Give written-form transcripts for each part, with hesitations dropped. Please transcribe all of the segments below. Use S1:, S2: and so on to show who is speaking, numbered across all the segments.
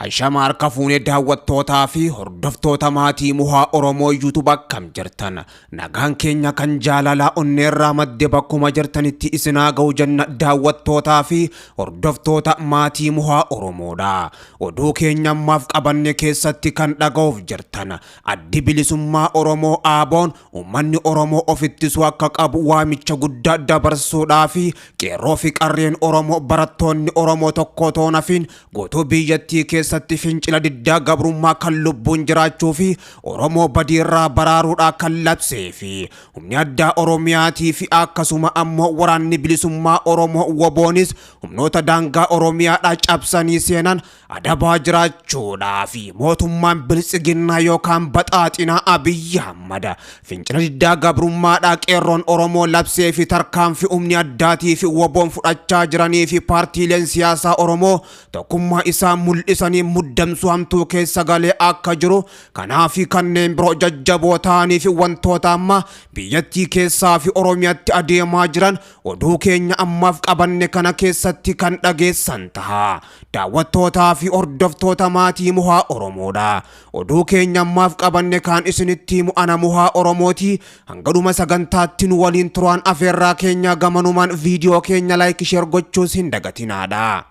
S1: Ashama harka fuunee daawwattootaa fi hordoftoota maatii Muhaa Oromoo YouTube, akkam jirtan? Nagaan keenya kan jaalalaa onneerraa madde bakkuma jirtanitti isinaa ga'u jenna, daawwattootaa fi hordoftoota maatii Muhaa Oromoodha. Oduu keenya ammaaf qabanne keessatti kan dhaga'uuf jirtan, Addi Bilisummaa Oromoo ABO'n uummanni Oromoo of ittisuu akka qabu waamicha guddaa dabarsuudhaa fi qeerroo fi qarreen Oromoo, barattoonni Oromoo tokko otoo hafiin guutuu biyyattii keessatti fincila diddaa gabrummaa kan lubbuun jiraachuu fi Oromoo badiirraa baraaruudhaa kan labsee fi humni addaa Oromiyaatii fi akkasuma ammoo Waraanni Bilisummaa Oromoo WBOnis humnoota daangaa Oromiyaadhaa cabsanii seenan adabaa jiraachuudhaa fi mootummaan Biltsiginnaa yookaan Baxaaxinaa Abiyyi Ahmad fincila diddaa gabrummaadhaa qeerroon Oromoo labsee fi tarkaanfii humni addaatii fi WBOn fudhachaa jiranii fi paartiileen siyaasaa Oromoo tokkummaa isaa mul'isanii muddamsuu hamtuu keessa galee akka jiru kanaa fi kanneen biroo jajjaboo ta'anii fi wantoota amma biyyattii keessaa fi Oromiyaatti adeemaa jiran oduu keenya ammaaf qabanne kana keessatti kan dhageessan taha. Daawwattootaa fi hordoftoota maatii Muhaa Oromoodha. Oduu keenya ammaaf qabanne kaan isinitti himu ana Muhaa Oromooti. Hanga dhuma sagantaatti nu waliin turaan afeerraa keenya. Gamanumaan viidiyoo keenya like, share gochuus hin dagatinaadha.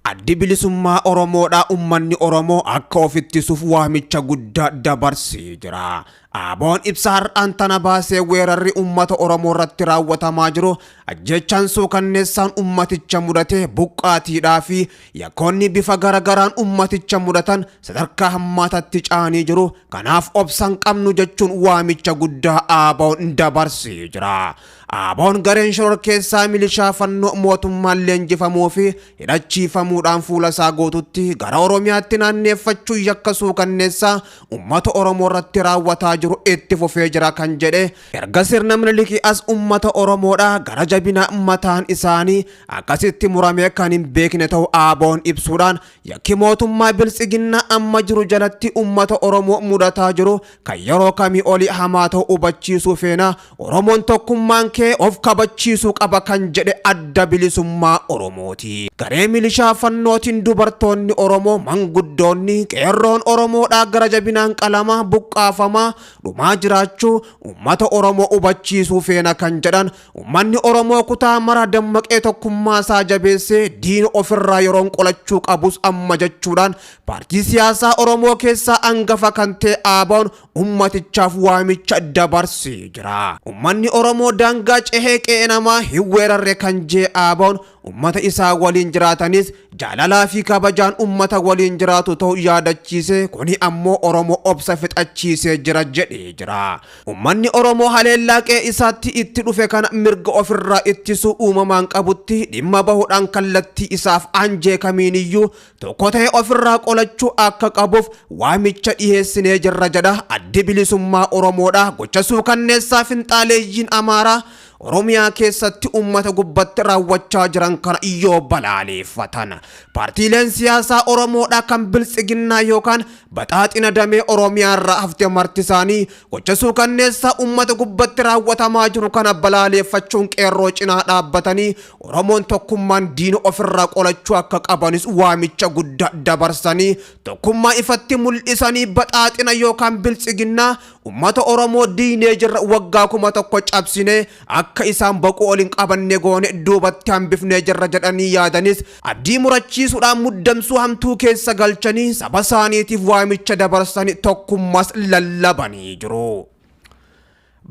S1: Addi Bilisummaa Oromoodha uummanni Oromoo akka of ittisuuf waamicha guddaa dabarsee jira. ABO'n ibsa har'aan tana baasee weerarri uummata Oromoo irratti raawwatamaa jiru, ajjechaan suukanneessaan uummaticha mudate, buqqaatiidhaa fi yakkoonni bifa garagaraan uummaticha mudatan sadarkaa hammaatatti caanii jiru. Kanaaf obsan qabnu jechuun waamicha guddaa ABO'n dabarsee jira. ABO'n gareen shororkeessaa milishaa fannoo mootummaan leenjifamuu fi hidhachiifamuudhaan fuula isaa guututti gara Oromiyaatti naanneeffachuu yakka suukanneessaa uummata Oromoo irratti raawwataa jiru itti fufee jira kan jedhe, erga sirna Minilikii as uummata Oromoodha gara jabina mataan isaanii akkasitti muramee kan hin beekne ta'u ABO'n ibsuudhaan, yakki mootummaa Biltsiginnaa amma jiru jalatti uummata Oromoo mudataa jiru kan yeroo kamii olii hamaa ta'u hubachiisuu feena. Oromoon tokkummaan kee of kabachiisuu qaba kan jedhe Adda Bilisummaa Oromooti. Garee milishaa fannootiin dubartoonni Oromoo, manguddoonni, qeerroon Oromoodhaa gara jabinaan qalamaa, buqqaafamaa, dhumaa jiraachuu uummata Oromoo hubachiisuu feena kan jedhan, uummanni Oromoo kutaa mara dammaqee tokkummaa isaa jabeessee diina ofirraa yeroon qolachuu qabus amma jechuudhaan paartii siyaasaa Oromoo keessaa hangafa kan ta'e ABO'n ummatichaaf waamicha dabarsee jira. Uummanni Oromoo daangaa cehee qe'ee namaa hin weerarre kan jee ABO'n, ummata isaa waliin jiraatanis jaalalaa fi kabajaan ummata waliin jiraatu ta'uu yaadachiise, kuni ammoo Oromoo obsa fixachiisee jira jedhee jira. Uummanni Oromoo haleellaa qe'ee isaatti itti dhufe kana mirga ofirraa ittisuu uumamaan qabutti dhimma bahuudhaan kallattii isaaf anjee kamiiniyyuu tokko ta'e ofirraa qolachuu akka qabuuf waamicha dhiyeessinee jirra jedha Addi Bilisummaa Oromoodha. Gocha suukanneessaa finxaaleeyyiin Amaaraa Oromiyaa keessatti uummata gubbatti raawwachaa jiran kana yoo balaaleeffatan, paartiileen siyaasaa Oromoodha kan Biltsiginnaa yookaan Baxaaxina damee Oromiyaa irraa hafte marti isaanii gocha suukanneessaa uummata gubbatti raawwatamaa jiru kana balaaleeffachuun qeerroo cinaa dhaabbatanii Oromoon tokkummaan diina ofirraa qolachuu akka qabanis waamicha guddaa dabarsanii, tokkummaa ifatti mul'isanii, Baxaaxina yookaan Biltsiginnaa uummata Oromoo diinee jirra, waggaa 1000 cabsinee akka isaan boquu ol hin qabanne goone duubatti hambifnee jirra jedhanii yaadanis abdii murachiisuudhaan muddamsuu hamtuu keessa galchanii saba isaaniitiif waamicha dabarsanii tokkummaas lallabanii jiru.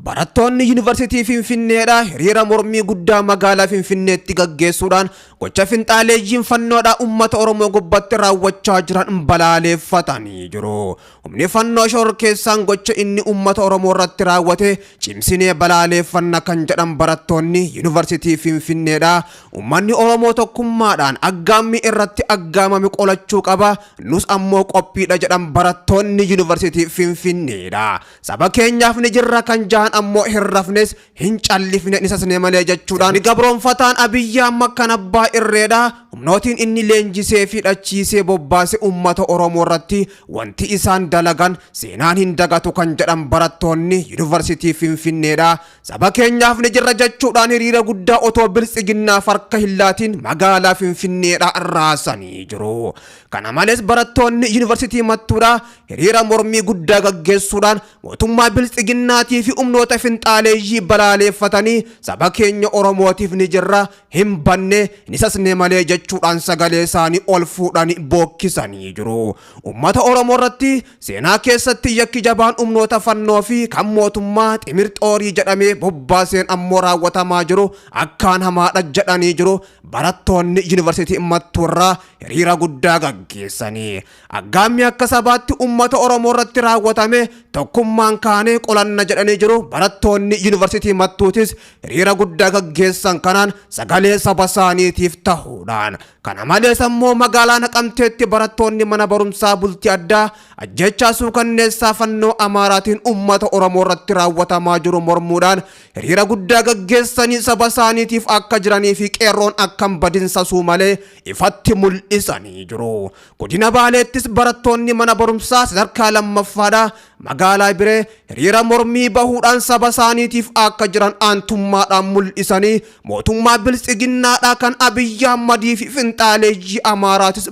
S1: Barattoonni Yuunivarsiitii Finfinneedha hiriira mormii guddaa magaalaa Finfinneetti gaggeessuudhaan gocha finxaaleeyyiin fannoodha uummata Oromoo gubbatti raawwachaa jiran balaaleeffatanii jiru. Humni fannoo shororkeessaan gocha inni uummata Oromoo irratti raawwate cimsinee balaaleeffanna kan jedhan barattoonni Yuunivarsiitii Finfinneedha. Uummanni Oromoo tokkummaadhaan aggaammii irratti aggaamame qolachuu qaba. Nus ammoo qophiidha jedhan barattoonni Yuunivarsiitii Finfinneedha. Saba keenyaaf ni jirra kan jahan ammoo hin rafnes hin callifne ni sasne malee jechuudhaan gabroonfataan Abiyyi Ahmad kan abbaa abbaa irreedha humnootiin inni leenjisee fi hidhachiisee bobbaase uummata Oromoo irratti wanti isaan dalagan seenaan hin dagatu kan jedhan barattoonni Yuunivarsiitii Finfinneedha. Saba keenyaaf ni jirra jechuudhaan hiriira guddaa otoo biltsiginnaaf harka hin laatiin magaalaa Finfinneedha raasanii jiru. Kana malees barattoonni Yuunivarsiitii Mattuudha hiriira mormii guddaa gaggeessuudhaan mootummaa biltsiginnaatii fi humnoota finxaaleeyyii balaaleeffatanii saba keenya Oromootiif ni jirra, hin banne, hin isasne malee jechuudhaan sagalee isaanii ol fuudhanii bookkisanii jiru. Uummata Oromoo irratti seenaa keessatti yakki jabaan humnoota fannoo fi kan mootummaa ximir xoorii jedhamee bobbaaseen ammoo raawwatamaa jiru akkaan hamaadha jedhanii jiru. Barattoonni Yuunivarsiitii Mattuurraa hiriira guddaa gaggeessanii. Aggaammi akka sabaatti uummata Oromoo irratti raawwatame tokkummaan kaanee qolanna jedhanii jiru. Barattoonni Yuunivarsiitii Mattuutis hiriira guddaa gaggeessan kanaan sagalee saba isaaniitiif ta'uudhaan. Kana malees ammoo magaalaa Naqamteetti barattoonni mana barumsaa bultii addaa ajjechaa suukanneessaa fannoo Amaaraatiin uummata Oromoo irratti raawwatamaa jiru mormuudhaan hiriira guddaa gaggeessanii saba isaaniitiif akka jiranii fi qeerroon akkam badinsasuu malee ifatti mul'isanii jiru. Godina Baaleettis barattoonni mana barumsaa sadarkaa lammaffaadha magaalaa Biree hiriira mormii bahuudhaan saba isaaniitiif akka jiran aantummaadhaan mul'isanii mootummaa biltsiginnaadhaa kan Abiyyi Ahmadii fi finxaaleeyyii Amaaraatis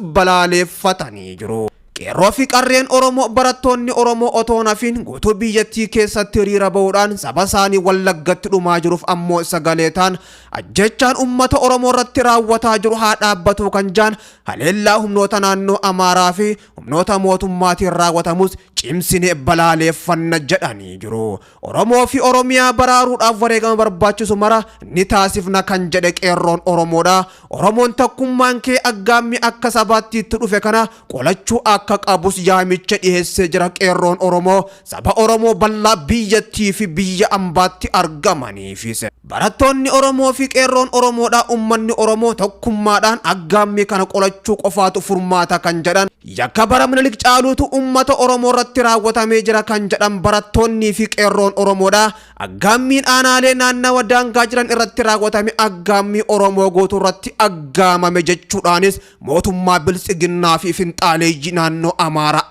S1: balaaleeffatanii jiru. Qeerroo fi qarreen Oromoo barattoonni Oromoo otoo nafiin guutuu biyyattii keessatti hiriira bahuudhaan saba isaanii Wallaggatti dhumaa jiruuf ammoo sagalee ta'an ajjechaan uummata Oromoo irratti raawwataa jiru haa dhaabbatu kan jaan haleellaa humnoota naannoo Amaaraa fi humnoota mootummaatiin raawwatamus cimsine balaaleeffanna jedhanii jiru. Oromoo fi Oromiyaa baraaruudhaaf wareegama barbaachisu mara ni taasifna kan jedhe qeerroon Oromoodha. Oromoon tokkummaan kee aggaammi akka sabaatti itti dhufe kana qolachuu akka qabus yaamicha dhiheessee jira qeerroon Oromoo saba Oromoo bal'aa biyyattii fi biyya ambaatti argamaniifis. Barattoonni Oromoo fi qeerroon Oromoodha uummanni Oromoo tokkummaadhaan aggaammii kana qolachuu qofaatu furmaata kan jedhan yakka bara Minilik caaluutu uummata Oromoo irratti raawwatamee jira kan jedhan barattoonnii fi qeerroon Oromoodha. Aggaammiin aanaalee naannawa daangaa jiran irratti raawwatame aggaammii Oromoo guutuu irratti aggaamame jechuudhaanis mootummaa biltsiginnaa fi finxaaleeyyii naannoo Amaaraa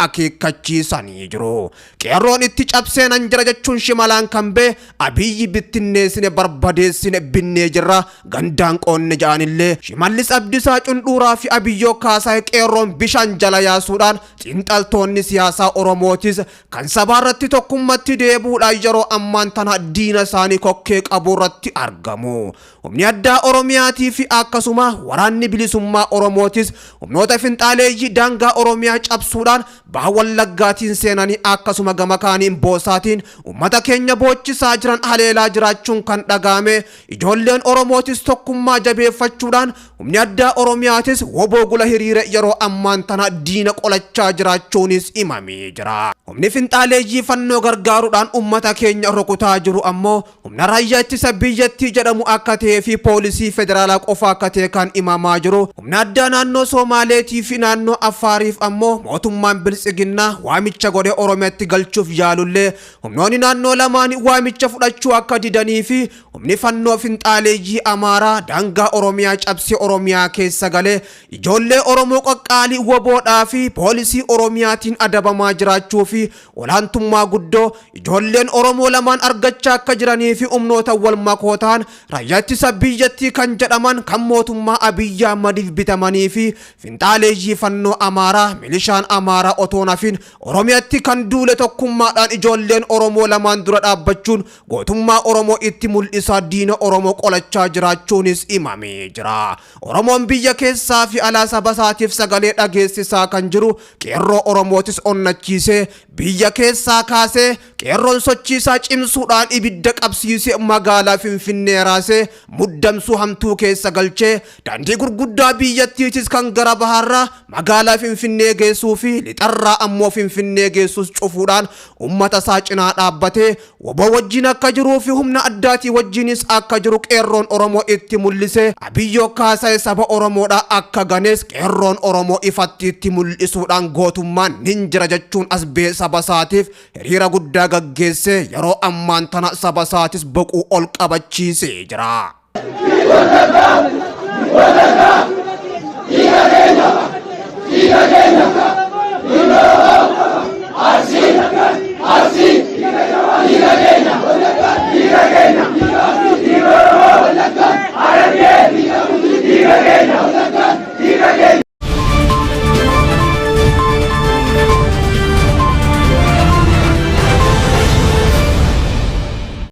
S1: akeekkachiisanii jiru. Qeerroon itti cabsee nan jira jechuun shimalaan kan bee Abiyyi bittinneessine barbadeessine binnee jirra gandaan qoonne ja'anillee Shimallis Abdiisaa Cundhuuraa fi Abiyyoo Kaasaayee qeerroon bishaan jala yaasuudhaan xiinxaltoonni siyaasaa Oromootis kan sabaa irratti tokkummatti deebi'uudhaan yeroo ammaan tana diina isaanii kokkee qabu irratti argamu. Humni addaa Oromiyaatii fi akkasuma waraanni bilisummaa Oromootis humnoota finxaaleeyyii daangaa Oromiyaa cabsuudhaan baha Wallaggaatiin seenanii akkasuma gama kaaniin Boosaatiin uummata keenya boochisaa jiran haleelaa jiraachuun kan dhaga'ame. Ijoolleen Oromootis tokkummaa jabeeffachuudhaan humni addaa Oromiyaatis woboo gula hiriire yeroo ammaan tana diina qolachaa jiraachuunis himamee jira. Humni finxaaleeyyii fannoo gargaaruudhaan uummata keenya rukutaa jiru ammoo humna raayyaa ittisa biyyattii jedhamu akka ta'ee fi poolisii federaalaa qofa akka ta'e kan himamaa jiru. Humna addaa naannoo Somaaleetii fi naannoo Affaariif ammoo mootummaan biltsiginnaa waamicha godhee Oromiyaatti galchuuf yaalullee humnoonni naannoo lamaan waamicha fudhachuu akka didanii fi humni fannoo finxaaleeyyii Amaaraa daangaa Oromiyaa cabsee Oromiyaa keessa galee ijoollee Oromoo qaqqaalii woboodhaa fi poolisii Oromiyaatiin adabamaa jiraachuu fi olaantummaa guddoo ijoolleen Oromoo lamaan argachaa akka jiranii fi humnoota wal makootaan raayyaa ittisa biyyattii kan jedhaman kan mootummaa Abiyyi Ahmadiif bitamanii fi finxaaleeyyii fannoo Amaaraa milishaan Amaaraa otoo nafin Oromiyaatti kan duule tokkummaadhaan ijoolleen Oromoo lamaan dura dhaabbachuun gootummaa Oromoo itti mul'isaa diina Oromoo qolachaa jiraachuunis himamee jira. Oromoon biyya keessaa fi alaa saba isaatiif sagalee dhageessisaa kan jiru qeerroo Oromootis onnachiisee biyya keessaa kaasee qeerroon sochiisaa cimsuudhaan ibidda qabsiisee magaalaa Finfinnee raasee muddamsuu hamtuu keessa galchee daandii gurguddaa biyyattiitis kan gara bahaarraa magaalaa Finfinnee geessuu fi lixarraa ammoo Finfinnee geessus cufuudhaan uummata isaa cinaa dhaabbatee woboo wajjin akka jiruu fi humna addaatii wajjinis akka jiru qeerroon Oromoo itti mul'ise. Abiyyoo Kaasaayee saba Oromoodhaa akka ganes qeerroon Oromoo ifatti itti mul'isuudhaan gootummaan nin jira jechuun as bee saba isaatiif hiriira guddaa gaggeessee yeroo ammaan tana saba isaatis boquu ol qabachiisee jira.
S2: Dhiiga keenya! Dhiiga keenya! Dhiiga keenya!